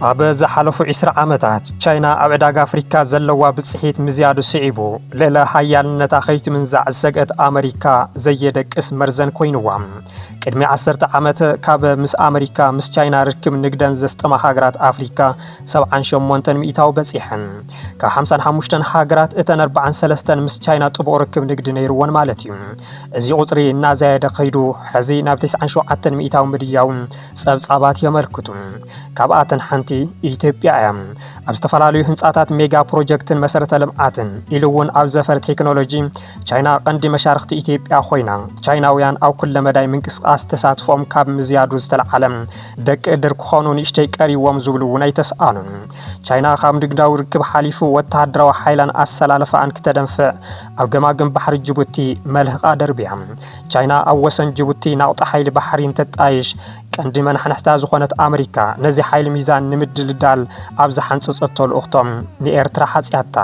ኣብ ዝሓለፉ ዕስራ ዓመታት፣ ቻይና ኣብ ዕዳጋ ኣፍሪካ ዘለዋ ብፅሒት ምዝያዱ ስዒቡ፣ ልዕለ ሃያልነታ ከይትምንዛዕ ዝሰግአት ኣመሪካ ዘየደቅስ መርዘን ኮይንዋ። ቅድሚ ዓሰርተ ዓመት፣ ካብ ምስ ኣመሪካ፣ ምስ ቻይና ርክብ ንግደን ዘስጠማ ሃገራት ኣፍሪካ ሰብዓን ሸሞንተን ሚእታዊ በፂሐን። ካብ ሓምሳን ሓሙሽተን ሃገራት፣ እተን ኣርባዓን ሰለስተን ምስ ቻይና ጥቡቕ ርክብ ንግዲ ነይርወን ማለት እዩ። እዚ ቁፅሪ እናዘያየደ ከይዱ፣ ሕዚ ናብ ተስዓን ሸውዓተን ሚእታዊ ምድያው ጸብጻባት የመልክቱ። ካብኣተን ሓንቲ ኢትዮጵያ እያ። ኣብ ዝተፈላለዩ ህንጻታት፣ ሜጋ ፕሮጀክትን መሰረተ ልምዓትን፣ ኢሉ እውን ኣብ ዘፈር ቴክኖሎጂ፣ ቻይና ቀንዲ መሻርኽቲ ኢትዮጵያ ኮይና፣ ቻይናውያን ኣብ ኩለ መዳይ ምንቅስቃስ ተሳትፎም ካብ ምዝያዱ ዝተለዓለ፣ ደቂ እድር ክኾኑ ንእሽተይ ቀሪዎም ዝብሉ እውን ኣይተስኣኑን። ቻይና ካብ ንግዳዊ ርክብ ሓሊፉ፣ ወተሃደራዊ ሓይላን ኣሰላለፋኣን ክተደንፍዕ፣ ኣብ ገማግም ባሕሪ ጅቡቲ መልህቓ ደርብያ። ቻይና ኣብ ወሰን ጅቡቲ ናቑጣ ሓይሊ ባሕሪ እንተጣይሽ፣ ቀንዲ መናሕንሕታ ዝኾነት ኣመሪካ፣ ነዚ ሓይሊ ሚዛን ንምድልዳል ኣብ ዝሓንጸጸቶ ልኡኽቶ፣ ንኤርትራ ሓጽያታ።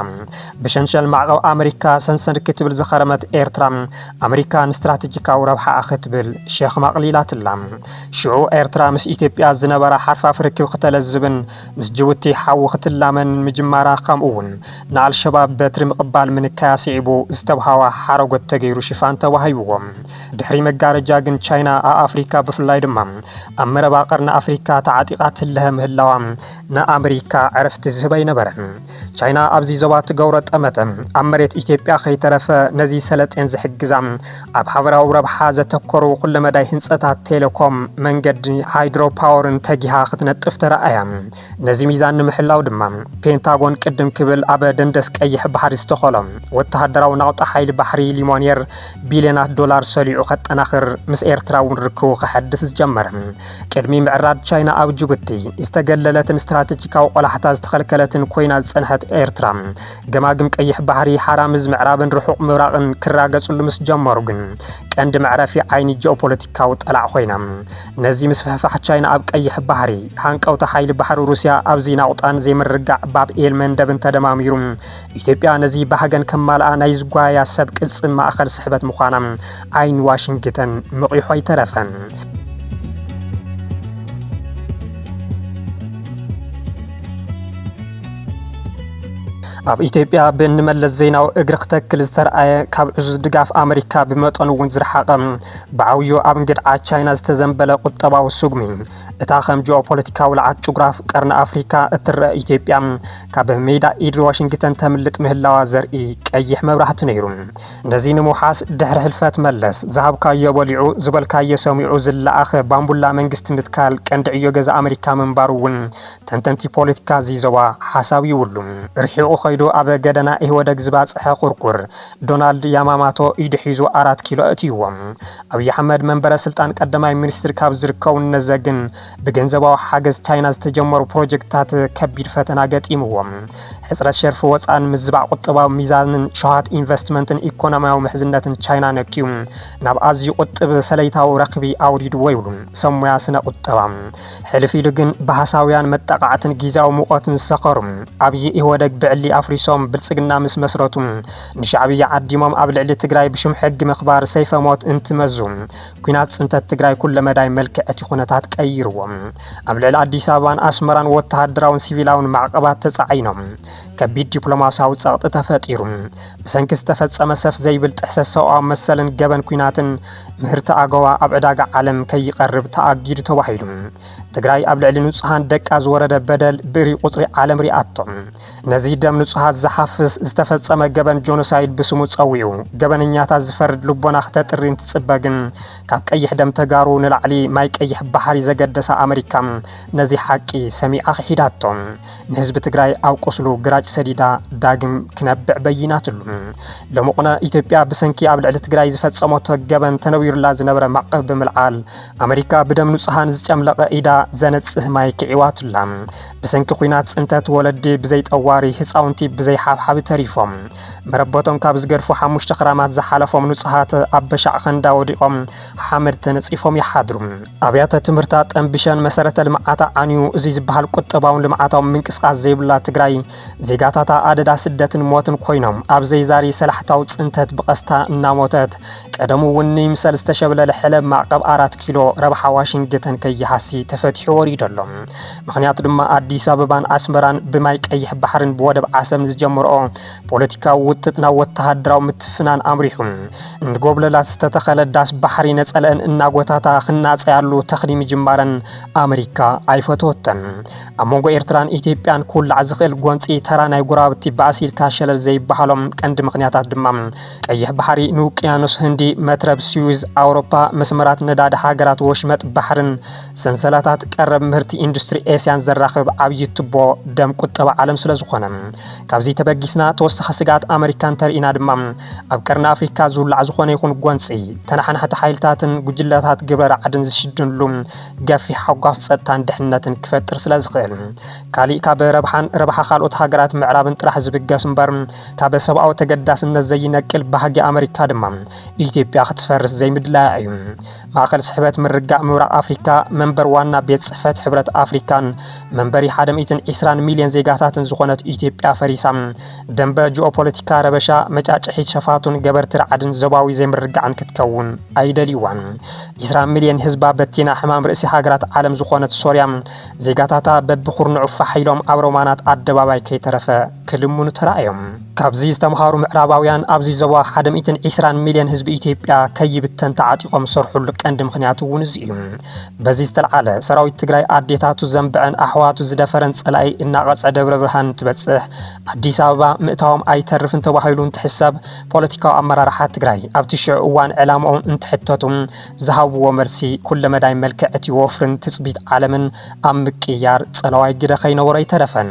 ብሸንሸል ማዕቐብ ኣመሪካ ሰንሰን ክትብል ዝኸረመት ኤርትራ፣ ኣመሪካ ንስትራተጂካዊ ረብሓኣ ክትብል ሸኽማ ኣቕሊላትላ። ሽዑ ኤርትራ ምስ ኢትዮጵያ ዝነበራ ሓርፋፍ ርክብ ክተለዝብን ምስ ጅቡቲ ሓዊ ክትላመን ምጅማራ፣ ከምኡ እውን ንኣልሸባብ በትሪ ምቕባል ምንካያ ስዒቡ ዝተብሃዋ ሓረጎት ተገይሩ ሽፋን ተዋሂብዎ። ድሕሪ መጋረጃ ግን፣ ቻይና ኣብ ኣፍሪካ፣ ብፍላይ ድማ ኣብ መረባ ቀርኒ ኣፍሪካ ተዓጢቓ ትልሀ ምህላዋ ንኣመሪካ ዕረፍቲ ዝህባ ኣይነበረን። ቻይና ኣብዚ ዞባ ትገብሮ ጠመተ፣ ኣብ መሬት ኢትዮጵያ ከይተረፈ ነዚ ሰለጤን ዝሕግዛ፣ ኣብ ሓበራዊ ረብሓ ዘተኮሩ ኩለመዳይ ህንጸታት ቴሌኮም፣ መንገዲ፣ ሃይድሮ ፓወርን ተጊሃ ክትነጥፍ ተረኣያ። ነዚ ሚዛን ንምሕላው ድማ፣ ፔንታጎን ቅድም ክብል ኣብ ደንደስ ቀይሕ ባሕሪ ዝተኸሎ ወተሃደራዊ ናቑጣ ሓይሊ ባሕሪ ሊሞኔር፣ ቢልዮናት ዶላር ሰሊዑ ከጠናኽር፣ ምስ ኤርትራ እውን ርክቡ ከሐድስ ዝጀመረ። ቅድሚ ምዕራድ ቻይና ኣብ ጅቡቲ፣ ዝተገለለትን ስትራተጂካዊ ቆላሕታ ዝተኸልከለትን ኮይና ዝጸንሐት ኤርትራ፣ ገማግም ቀይሕ ባሕሪ፣ ሓራምዝ ምዕራብን ርሑቕ ምብራቕን ክራገጽሉ ምስ ጀመሩ ግን፣ ቀንዲ መዕረፊ ዓይኒ ጂኦፖለቲካዊ ጠላዕ ኮይና። ነዚ ምስፍሕፋሕ ቻይና ኣብ ቀይሕ ባሕሪ፣ ሃንቀውታ ሓይሊ ባሕሪ ሩስያ ኣብዚ ናቑጣን ዘይምርግጋእ ባብ ኤል መንደብን ተደማሚሩ፣ ኢትዮጵያ ነዚ ባህገን ከማልኣ ናይ ዝጓያ ሰብ ቅልጽም ማእኸል ስሕበት ምዃና ዓይኒ ዋሽንግተን ምቕይሖ ኣይተረፈን። ኣብ ኢትዮጵያ ብእኒ መለስ ዜናዊ እግሪ ክተክል ዝተርኣየ፣ ካብ ዕዙዝ ድጋፍ ኣመሪካ ብመጠኑ እውን ዝረሓቐ፣ ብዓብዩ ኣብ እንግድዓ ቻይና ዝተዘንበለ ቁጠባዊ ስጉሚ፣ እታ ከም ጂኦፖለቲካዊ ለዓት ጭጉራፍ ቀርኒ ኣፍሪካ እትረአ ኢትዮጵያ፣ ካብ ሜዳ ኢድ ዋሽንግተን ተምልጥ ምህላዋ ዘርኢ ቀይሕ መብራህቲ ነይሩ። ነዚ ንምውሓስ፣ ድሕሪ ሕልፈት መለስ፣ ዝሃብካዮ በሊዑ፣ ዝበልካዮ ሰሚዑ ዝለኣኽ ባምቡላ መንግስቲ ምትካል ቀንዲ ዕዮ ገዛ ኣመሪካ ምንባሩ እውን ተንተንቲ ፖለቲካ እዚ ዞባ ሓሳብ ይብሉ። ርሒቑ ከይዱ ኣብ ገደና ኢህወደግ ዝባጽሐ ኩርኩር፣ ዶናልድ ያማማቶ ኢዱ ሒዙ ኣራት ኪሎ ኣእትይዎ። ኣብይ ኣሕመድ መንበረ ስልጣን ቀዳማይ ሚኒስትር ካብ ዝርከቡ እነዘ ግን፣ ብገንዘባዊ ሓገዝ ቻይና ዝተጀመሩ ፕሮጀክትታት ከቢድ ፈተና ገጢምዎም። ሕጽረት ሸርፊ ወጻእን ምዝባዕ ቁጠባዊ ሚዛንን ሸውሃት ኢንቨስትመንትን ኢኮኖሚያዊ ምሕዝነትን ቻይና ነክዩ፣ ናብ ኣዝዩ ቁጥብ ሰለይታዊ ረኽቢ ኣውሪድዎ ይብሉ ሰብ ሞያ ስነ ቁጠባ። ሕልፍ ኢሉ ግን፣ ብሃሳውያን መጣቓዕትን ግዝያዊ ሙቐትን ዝሰኸሩ፣ ኣብይ ኢህወደግ ብዕሊ ኣፍሪሶም ብልጽግና ምስ መስረቱ፣ ንሻዕብያ ዓዲሞም ኣብ ልዕሊ ትግራይ ብሽም ሕጊ ምኽባር ሰይፈ ሞት እንትመዙ፣ ኲናት ጽንተት ትግራይ ኩለመዳይ መልክዕ እቲ ኩነታት ቀይርዎ። ኣብ ልዕሊ ኣዲስ ኣበባን ኣስመራን ወተሃደራውን ሲቪላውን ማዕቐባት ተጻዒኖም፣ ከቢድ ዲፕሎማሲያዊ ጸቕጢ ተፈጢሩ። ብሰንኪ ዝተፈጸመ ሰፍ ዘይብል ጥሕሰት ሰብኣዊ መሰልን ገበን ኲናትን፣ ምህርቲ ኣጎዋ ኣብ ዕዳጋ ዓለም ከይቐርብ ተኣጊዱ ተባሂሉ። ትግራይ ኣብ ልዕሊ ንጹሃን ደቃ ዝወረደ በደል ብእሪ ቁጽሪ ዓለም ሪኣቶ። ነዚ ደም ንጹሃት ዝሓፍስ ዝተፈጸመ ገበን ጆኖሳይድ ብስሙ ጸዊዑ፣ ገበነኛታት ዝፈርድ ልቦና ክተጥሪ እንትጽበ ግን፣ ካብ ቀይሕ ደም ተጋሩ ንላዕሊ ማይ ቀይሕ ባሕሪ ዘገደሳ ኣመሪካ ነዚ ሓቂ ሰሚዓ ክሒዳቶ። ንህዝቢ ትግራይ ኣብ ቁስሉ ግራጭ ሰዲዳ ዳግም ክነብዕ በይናትሉ። ሎሚ ቁነ ኢትዮጵያ ብሰንኪ ኣብ ልዕሊ ትግራይ ዝፈጸመቶ ገበን ተነዊሩላ ዝነበረ ማዕቀብ ብምልዓል፣ ኣመሪካ ብደም ንጹሃን ዝጨምለቐ ኢዳ ዘነጽህ ማይ ክዒዋትላ። ብሰንኪ ኲናት ጽንተት ወለዲ ብዘይ ጠዋሪ፣ ህጻውንቲ ብዘይ ሓብሓቢ ተሪፎም። መረበቶም ካብ ዝገድፉ ሓሙሽተ ክራማት ዝሓለፎም ንጹሃት ኣብ በሻዕ ኸንዳ ወዲቖም ሓመድ ተነጺፎም ይሓድሩ። ኣብያተ ትምህርታ ጠንቢሸን መሰረተ ልምዓታ ዓንዩ፣ እዚ ዝበሃል ቁጠባውን ልምዓታውን ምንቅስቃስ ዘይብላ ትግራይ፣ ዜጋ ጋታታ ኣደዳ ስደትን ሞትን ኮይኖም፣ ኣብ ዘይዛሪ ሰላሕታዊ ጽንተት ብቐስታ እናሞተት፣ ቀደሙ እውን ንይምሰል ዝተሸብለለ ሕለብ ማዕቐብ ኣራት ኪሎ ረብሓ ዋሽንግተን ከይሃሲ ተፈቲሑ ወሪዱ ኣሎ። ምኽንያቱ ድማ ኣዲስ ኣበባን ኣስመራን ብማይ ቀይሕ ባሕርን ብወደብ ዓሰብ ንዝጀመርኦ ፖለቲካዊ ውጥጥ ናብ ወተሃደራዊ ምትፍናን ኣምሪሑ። እንጎብለላት ዝተተኸለ ዳስ ባሕሪ ነጸለአን እናጎታታ ክናጸያሉ ተኽሊ ምጅማረን ኣመሪካ ኣይፈተወተን። ኣብ መንጎ ኤርትራን ኢትዮጵያን ክውላዕ ዝኽእል ጎንጺ ተራ ናይ ጎረባብቲ ባእሲ ኢልካ ሸለል ዘይበሃሎም ቀንዲ ምኽንያታት ድማ ቀይሕ ባሕሪ ንውቅያኖስ ህንዲ፣ መትረብ ስዊዝ፣ ኣውሮፓ፣ መስመራት ነዳዲ ሃገራት ወሽመጥ ባሕርን ሰንሰለታት ቀረብ ምህርቲ ኢንዱስትሪ ኤስያን ዘራኽብ ዓብዪ ቱቦ ደም ቁጠባ ዓለም ስለ ዝኾነ። ካብዚ ተበጊስና ተወሳኺ ስግኣት ኣመሪካ እንተርኢና ድማ ኣብ ቀርኒ ኣፍሪካ ዝውላዕ ዝኾነ ይኹን ጎንፂ ተነሓናሕቲ ሓይልታትን ጉጅለታት ግብረ ራዕድን ዝሽድንሉ ገፊሕ ሓጓፍ ጸጥታን ድሕነትን ክፈጥር ስለ ዝኽእል። ካሊእ ካብ ረብሓን ረብሓ ካልኦት ሃገራት ምዕራብን ጥራሕ ዝብገስ እምበር ካብ ሰብኣዊ ተገዳስነት ዘይነቅል ባህጊ ኣመሪካ ድማ ኢትዮጵያ ክትፈርስ ዘይምድላያ እዩ። ማእኸል ስሕበት ምርጋእ ምብራቕ ኣፍሪካ መንበር ዋና ቤት ጽሕፈት ሕብረት ኣፍሪካን መንበሪ ሓደ ሚእትን ዕስራን ሚልዮን ዜጋታትን ዝኾነት ኢትዮጵያ ፈሪሳ ደንበ ጂኦፖለቲካ ረበሻ መጫጭሒ ሸፋቱን ገበርቲ ራዕድን ዞባዊ ዘይምርግጋዕን ክትከውን ኣይደልይዋን። ዕስራ ሚልዮን ህዝባ በቲና ሕማም ርእሲ ሃገራት ዓለም ዝኾነት ሶርያ ዜጋታታ በብኹርንዑ ፋሕ ኢሎም ኣብ ሮማናት ኣደባባይ ከይተረፈ ክልምኑ ተራእዮም። ካብዚ ዝተምሃሩ ምዕራባውያን ኣብዚ ዞባ ሓደ ሚእትን ዕስራን ሚልዮን ህዝቢ ኢትዮጵያ ከይብተን ተዓጢቖም ዝሰርሑሉ ቀንዲ ምኽንያት እውን እዚ እዩ። በዚ ዝተልዓለ ሰራዊት ትግራይ ኣዴታቱ ዘንብዐን ኣሕዋቱ ዝደፈረን ጸላኢ እናቐጸ ደብረ ብርሃን እንትበጽሕ ኣዲስ ኣበባ ምእታዎም ኣይተርፍን ተባሂሉ እንትሕሰብ ፖለቲካዊ ኣመራርሓ ትግራይ ኣብቲ ሽዑ እዋን ዕላምኦም እንትሕተቱ ዝሃብዎ መልሲ ኩለመዳይ መልክዕ እቲ ወፍርን ትጽቢት ዓለምን ኣብ ምቅያር ጸለዋይ ግደ ከይነበሮ ኣይተረፈን።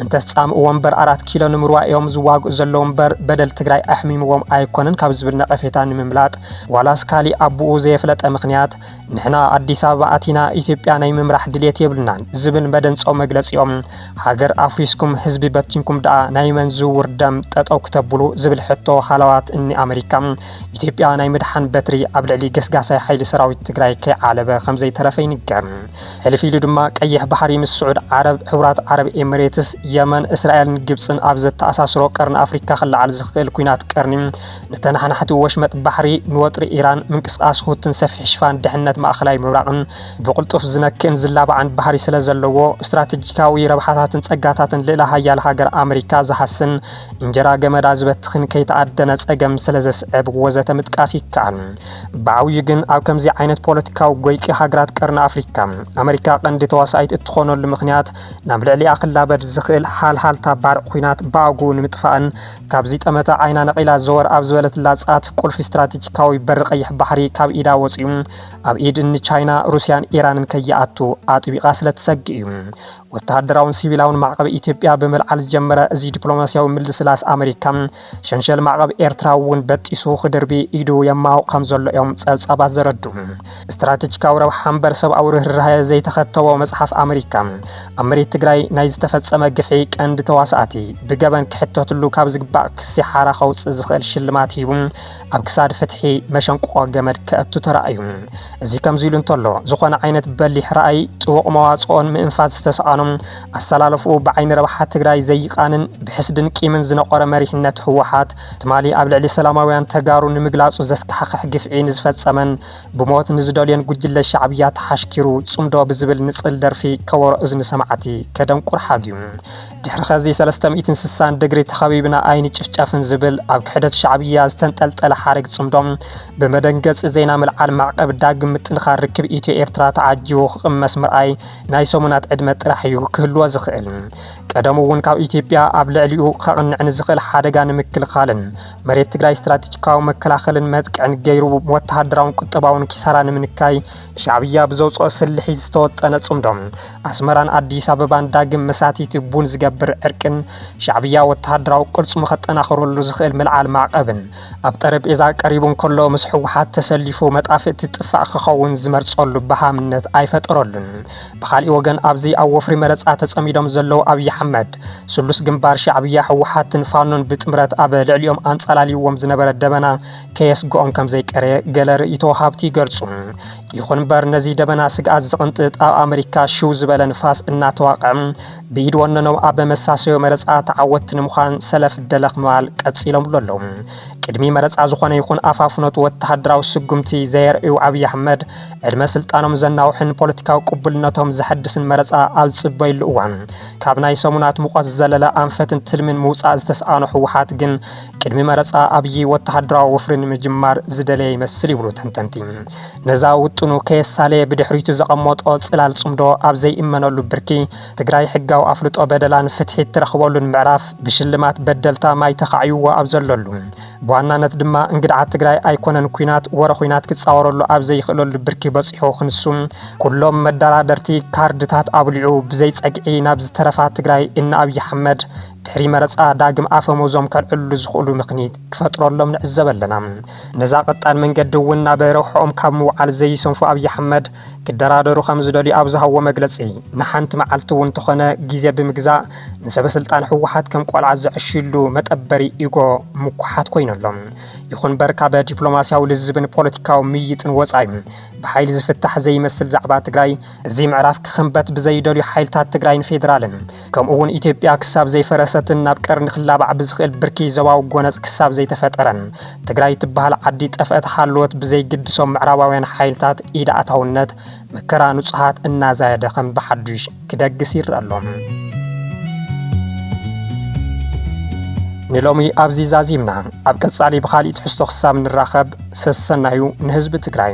እንተስ ጻምእ ወንበር ኣራት ኪሎ ንምርዋይ እዮም ዝዋግኡ ዘለዉ እምበር በደል ትግራይ ኣሕሚምዎም ኣይኮነን ካብ ዝብል ነቐፌታ ንምምላጥ ዋላስ ካሊእ ኣቦኡ ዘየፍለጠ ምኽንያት ንሕና ኣዲስ ኣበባ ኣቲና ኢትዮጵያ ናይ ምምራሕ ድልየት የብልናን ዝብል መደንጸዊ መግለጺኦም ሃገር ኣፍሪስኩም ህዝቢ በቲንኩም ደኣ ናይ መን ዝውውር ደም ጠጠው ክተብሉ ዝብል ሕቶ ሃለዋት እኒ ኣመሪካ ኢትዮጵያ ናይ ምድሓን በትሪ ኣብ ልዕሊ ገስጋሳይ ሓይሊ ሰራዊት ትግራይ ከይዓለበ ከምዘይተረፈ ይንገር። ሕልፍ ኢሉ ድማ ቀይሕ ባሕሪ ምስ ስዑድ ዓረብ፣ ሕቡራት ዓረብ ኤሚሬትስ፣ የመን፣ እስራኤልን ግብጽን ኣብ ዘተኣሳስሮ ቀርኒ ኣፍሪካ ክለዓል ዝኽእል ኲናት ቀርኒ ንተናሓናሕቲ ወሽመጥ ባሕሪ፣ ንወጥሪ ኢራን፣ ምንቅስቃስ ሁትን ሰፊሕ ሽፋን ድሕነት ማእኸላይ ምብራቕን ብቕልጡፍ ዝነክእን ዝላባዕን ባህሪ ስለ ዘለዎ ስትራቴጂካዊ ረብሓታትን ጸጋታትን ልዕለ ሃያል ሃገር ኣመሪካ ዝሃስን እንጀራ ገመዳ ዝበትኽን ከይተኣደነ ጸገም ስለ ዘስዕብ ወዘተ ምጥቃስ ይከኣል። ብዓብዩ ግን ኣብ ከምዚ ዓይነት ፖለቲካዊ ጎይቂ ሃገራት ቀርኒ ኣፍሪካ ኣመሪካ ቀንዲ ተዋሳኢት እትኾነሉ ምኽንያት ናብ ልዕሊኣ ክላበድ ዝኽእል ሃልሃልታ ባርዕ ኲናት ብኣግኡ ንምጥፋእን ካብዚ ጠመተ ዓይና ነቒላ ዘወር ኣብ ዝበለትላ ጻት ቁልፊ ስትራቴጂካዊ በሪ ቀይሕ ባሕሪ ካብ ኢዳ ወጺኡ ኣብ ኢድ እኒ ቻይና፣ ሩስያን ኢራንን ከይኣቱ ኣጥቢቓ ስለ ትሰግእ እዩ። ወተሃደራውን ሲቪላውን ማዕቐብ ኢትዮጵያ ብምልዓል ዝጀመረ እዚ ዲፕሎማሲያዊ ምልስላስ ኣመሪካ ሸንሸል ማዕቐብ ኤርትራ እውን በጢሱ ክድርቢ ኢዱ የማውቕ ከም ዘሎ እዮም ጸብጻባት ዘረድኡ። ስትራቴጂካዊ ረብሓ እምበር ሰብኣዊ ርህራሄ ዘይተኸተቦ መጽሓፍ ኣመሪካ ኣብ መሬት ትግራይ ናይ ዝተፈጸመ ግፍዒ ቀንዲ ተዋሳእቲ ብገበን ክሕተትሉ ካብ ዝግባእ ክሲ ሓራ ከውጽእ ዝኽእል ሽልማት ሂቡ ኣብ ክሳድ ፍትሒ መሸንቆ ገመድ ከእቱ ተራእዩ። እዚ ከምዚ ኢሉ እንተሎ ዝኾነ ዓይነት በሊሕ ረኣይ ጥቡቕ መዋጽኦን ምእንፋት ዝተሰኣኖም ኣሰላለፍኡ ብዓይኒ ረብሓ ትግራይ ዘይቃንን ብሕስድን ቂምን ዝነቆረ መሪሕነት ህወሓት ትማሊ ኣብ ልዕሊ ሰላማውያን ተጋሩ ንምግላጹ ዘስካሕክሕ ግፍዒ ንዝፈጸመን ብሞት ንዝደልዮን ጉጅለ ሻዕብያ ተሓሽኪሩ ጽምዶ ብዝብል ንጽል ደርፊ ከበሮ እዝኒ ሰማዕቲ ከደንቁር ሓግዩ። ድሕሪ ኸዚ ሰለስተ ሚእትን ስሳን ድግሪ ተኸቢብና ኣይንጭፍጨፍን ዝብል ኣብ ክሕደት ሻዕብያ ዝተንጠልጠለ ሓረግ ጽምዶ ብመደንገጺ ዜና ምልዓል ማዕቀብ ዳግም ምጥንኻር ርክብ ኢትዮ ኤርትራ ተዓጂቡ ክቕመስ ምርኣይ ናይ ሰሙናት ዕድመ ጥራሕ እዩ ክህልዎ ዝኽእል። ቀደሙ እውን ካብ ኢትዮጵያ ኣብ ልዕሊኡ ከቕንዕ ንዝኽእል ሓደጋ ንምክልኻልን መሬት ትግራይ ስትራቴጂካዊ መከላኸልን መጥቅዕን ገይሩ ወተሃደራውን ቁጠባውን ኪሳራ ንምንካይ ሻዕብያ ብዘውፅኦ ስልሒት ዝተወጠነ ፅምዶ ኣስመራን ኣዲስ ኣበባን ዳግም መሳቲቲ ቡን ዝገብር ዕርቅን ሻዕብያ ወተሃደራዊ ቅልፅሙ ከጠናኽረሉ ዝኽእል ምልዓል ማዕቐብን ኣብ ጠረጴዛ ቀሪቡ እንከሎ ምስ ህወሓት ተሰሊፉ መጣፍእቲ ጥፋእ ክኸውን ዝመርፀሉ በሃምነት ኣይፈጠረሉን። ብኻሊእ ወገን ኣብዚ ኣብ ወፍሪ መረፃ ተፀሚዶም ዘለዉ ኣብይ ኣሕመድ ስሉስ ግንባር ሻዕብያ ህወሓትን ፋኖን ብጥምረት ኣብ ልዕሊኦም ኣንፃላልይዎም ዝነበረ ደበና ከየስግኦም ከም ዘይቀረየ ገለ ርእይቶ ወሃብቲ ይገልፁ። ይኹን እምበር ነዚ ደበና ስግኣት ዝቕንጥጥ ኣብ ኣመሪካ ሽው ዝበለ ንፋስ እናተዋቕዐ ብኢድ ወነኖም ኣብ መሳሰዮ መረፃ ተዓወትቲ ንምዃን ሰለፍ ደለኽ ምባል ቀፂሎምሉ ኣለዉ። ቅድሚ መረፃ ዝኾነ ይኹን ኣፋፍኖት ወተሃደራዊ ስጉምቲ ዘየርእዩ ኣብይ ኣሕመድ፣ ዕድመ ስልጣኖም ዘናውሕን ፖለቲካዊ ቅቡልነቶም ዘሐድስን መረፃ ኣብ ዝፅበይሉ እዋን፣ ካብ ናይ ሰሙናት ሙቐት ዝዘለለ ኣንፈትን ትልምን ምውፃእ ዝተስኣኖ ህወሓት ግን፣ ቅድሚ መረፃ ኣብይ ወተሃደራዊ ወፍሪ ንምጅማር ዝደለየ ይመስል ይብሉ ተንተንቲ። ነዛ ውጥኑ ከየሳለየ ብድሕሪቱ ዘቐመጦ ፅላል ፅምዶ ኣብ ዘይእመነሉ ብርኪ፣ ትግራይ ሕጋዊ ኣፍልጦ በደላን ፍትሒ እትረኽበሉን ምዕራፍ ብሽልማት በደልታ ማይ ተኻዕይዎ ኣብ ዘለሉ፣ ብዋናነት ድማ እንግድዓት ትግራይ ኣይኮነን ኲናት፣ ወረ ኲናት ክፃወረሉ ኣብ ዘይኽእለሉ ብርኪ በፂሑ ክንሱ፣ ኩሎም መደራደርቲ ካርድታት ኣብሊዑ ብዘይፀግዒ ናብ ዝተረፋ ትግራይ እነ ኣብይ ኣሕመድ ድሕሪ መረፃ ዳግም ኣፈሙዞም ከልዕሉ ዝኽእሉ ምኽኒት ክፈጥረሎም ንዕዘብ ኣለና። ነዛ ቀጣን መንገዲ እውን ናብ ረብሕኦም ካብ ምውዓል ዘይሰንፉ ኣብይ ኣሕመድ ክደራደሩ ከም ዝደልዩ ኣብ ዝሃብዎ መግለፂ፣ ንሓንቲ መዓልቲ እውን እንተኾነ ግዜ ብምግዛእ ንሰበ ስልጣን ህወሓት ከም ቆልዓ ዘዕሽሉ መጠበሪ ኢጎ ምኩሓት ኮይነሎም። ይኹን እምበር ካብ ዲፕሎማስያዊ ልዝብን ፖለቲካዊ ምይይጥን ወፃኢ ብሓይሊ ዝፍታሕ ዘይመስል ዛዕባ ትግራይ፣ እዚ ምዕራፍ ክኽንበት ብዘይደልዩ ሓይልታት ትግራይን ፌዴራልን፣ ከምኡ እውን ኢትዮጵያ ክሳብ ዘይፈረሰትን ናብ ቀርኒ ክላባዕ ብዝኽእል ብርኪ ዞባዊ ጎነፅ ክሳብ ዘይተፈጠረን፣ ትግራይ ትበሃል ዓዲ ጠፍአት ሃለወት ብዘይግድሶም ምዕራባውያን ሓይልታት ኢድ ኣእታውነት መከራ ንጹሃት እናዛየደ ከም ብሓዱሽ ክደግስ ይረአ ኣሎ። ንሎሚ ኣብዚ ዛዚምና፣ ኣብ ቀጻሊ ብኻልእ ትሕዝቶ ክሳብ ንራኸብ፣ ሰሰናዩ ንህዝቢ ትግራይ።